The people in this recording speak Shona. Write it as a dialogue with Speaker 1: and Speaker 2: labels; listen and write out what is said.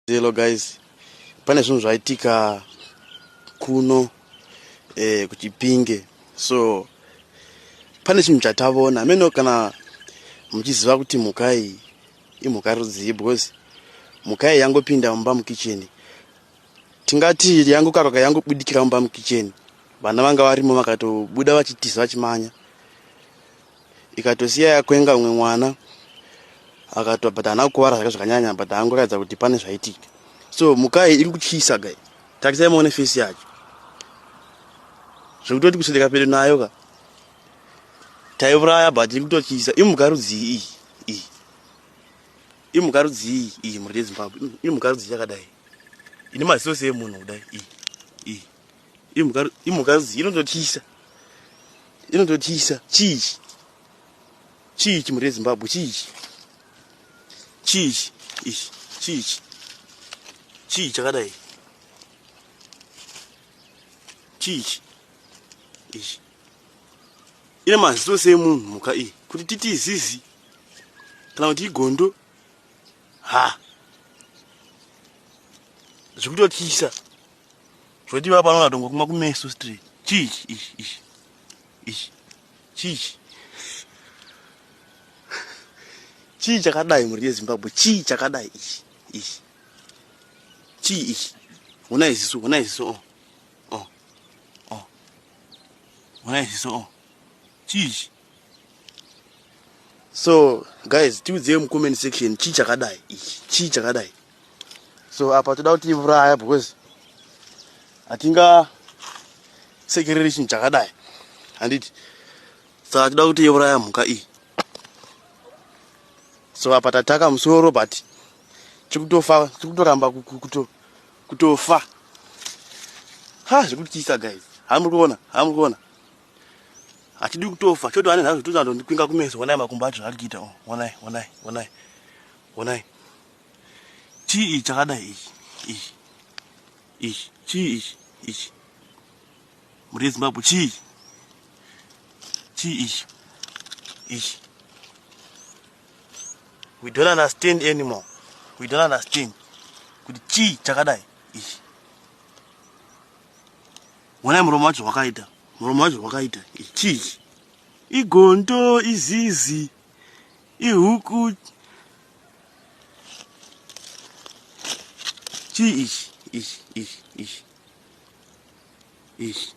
Speaker 1: Hello guys, pane zvinhu zvaitika kuno eh, kuChipinge. So pane chinhu chatavona ameno kana muchiziva kuti mhuka iyi imhuka rudzii, because mhuka iyi yangopinda mumba mukicheni, tingati yangokaruka yangobudikira mumba mukicheni, vana vanga varimo vakatobuda vachitiza vachimanya, ikatosiya yakwenga umwe mwana akato, but haana kukuvara zvake zvakanyanya, but angoratidza kuti pane zvaitika. So mhuka iyi iri kutyisa guys, tarisai muone face yacho, zvekutoti kuswedera pedo nayo ka taiuraya, but iri kutotyisa. Imhuka rudzii iyi? Iyi imhuka rudzii iyi, mhuri yeZimbabwe? Imhuka rudzii yakadai ine maziso seemunhu kudai? Iyi iyi imhuka rudzii? Inototyisa, inototyisa. Chii chii ichi, mhuri yeZimbabwe? Chii ichi? Chii ichi? Ichi chii ichi? Chii chakadai? Chii ichi? Ichi ine maziso seemunhu mhuka iyi, kuti titi izizi kana kuti igondo? Ha, zvekutotyisa zvoti iva pano natongokuma kumeso straight. Chii ichi? Ichi ichi ichi chii ichi? Chii chakadai, mhuri yeZimbabwe? Chii chakadai ichi? Ichi chii ichi? Honai ziso, honai ziso. Oh oh oh, honai ziso. Oh, chii ichi? So guys, tiudzei mucomment section, chii chakadai ichi? Chii chakadai? So apa toda kuti ivuraya because hatinga sekereri chinhu chakadai, handiti? Saka toda kuti iuraya mhuka iyi. So apa tataka musoro, but chikutofa, chikutoramba kutofa. Ha, zvekutyisa guys. Hamuri kuona? Hamuri kuona? Hachidi kutofa, choti ane nhazvo tozandondikwinga kumeso. Onai makumbo acho zvaari kuita. Oh, onai, onai, onai, onai. Chii ichi chakadai? Ichi ichi ichi chii ichi? Ichi, mhuri yeZimbabwe, chii chii ichi? Ichi we don't understand anymore, we don't understand kuti chii chakadai ichi. Onai muromo wacho wakaita, muromo wacho wakaita. Ichi chii ichi? Igondo, izizi, ihuku? Chii ichi? Ichi ichi ichi ichi.